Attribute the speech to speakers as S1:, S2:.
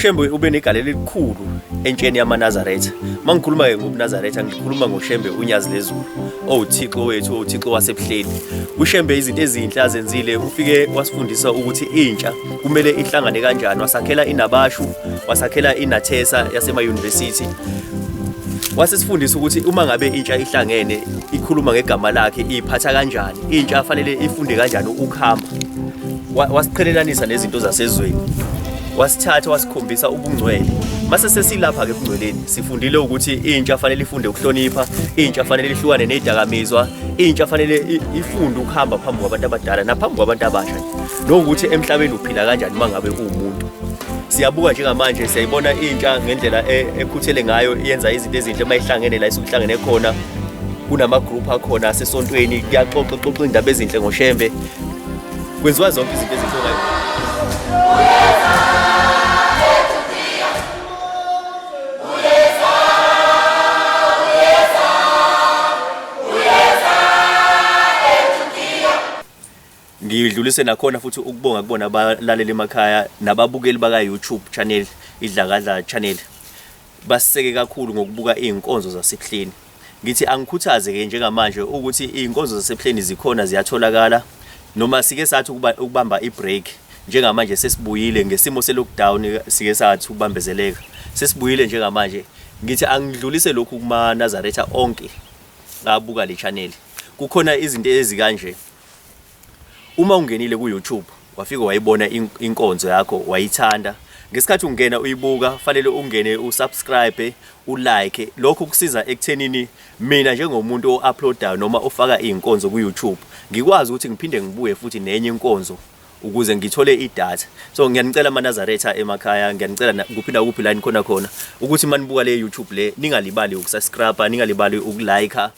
S1: UShembe ube negalelo elikhulu entsheni yamaNazaretha. Uma ngikhuluma-ke ngobuNazaretha ngikhuluma ngoShembe uNyazi lezulu, owuThixo wethu, owuThixo wasebuhleni. UShembe izinto ezinhle azenzile, ufike wasifundisa ukuthi intsha kumele ihlangane kanjani, wasakhela inabashu, wasakhela inathesa yasemayunivesithi. Wasesifundisa ukuthi uma ngabe intsha ihlangene ikhuluma ngegama lakhe iyiphatha kanjani, intsha fanele ifunde kanjani ukuhamba. Wasiqhelelanisa nezinto zasezweni, wasithatha wasikhombisa ubungcwele. Mase sesilapha-ke ebungcweleni sifundile ukuthi intsha fanele ifunde ukuhlonipha, intsha fanele ihlukane nezidakamizwa, intsha fanele ifunde ukuhamba phambi kwabantu abadala naphambi kwabantu abasha, nokuthi emhlabeni uphila kanjani uma ngabe uwumuntu. Siyabuka njengamanje siyayibona intsha ngendlela ekhuthele ngayo, yenza izinto ezinhle uma ihlangene la isuke ihlangene khona. Kunama-group akhona asesontweni, kuyaxoxa xoxa iy'ndaba ezinhle ngoShembe, kwenziwa zonke izinto ezinhle ongayo. Ngidlulise nakhona futhi ukubonga kubona abalaleli emakhaya nababukeli baka-YouTube channel, iDlakadla channel. Basiseke kakhulu ngokubuka iy'nkonzo zasebuhleni. Ngithi angikhuthaze-ke njengamanje ukuthi iy'nkonzo zasebuhleni zikhona ziyatholakala, noma sike sathi ukubamba i-break. Njengamanje sesibuyile ngesimo se-lockdown, sike sathi ukubambezeleka. Sesibuyile njengamanje. Ngithi angidlulise lokhu kumaNazaretha onke abuka le channel. Kukhona izinto ezikanje. Uma ungenile ku-YouTube wafike wayibona inkonzo yakho wayithanda, ngesikhathi ungena uyibuka fanele ungene usubscribe, ulike. Lokho kusiza ekuthenini mina njengomuntu o-uploadayo noma ofaka iy'nkonzo ku-YouTube ngikwazi ukuthi ngiphinde ngibuye futhi nenye inkonzo ukuze ngithole idatha. So ngiyanicela amaNazaretha emakhaya, ngiyanicela kuphi nakuphi la nikhona khona ukuthi uma nibuka le YouTube le ningalibali ukusubscribe, ningalibali ukulike.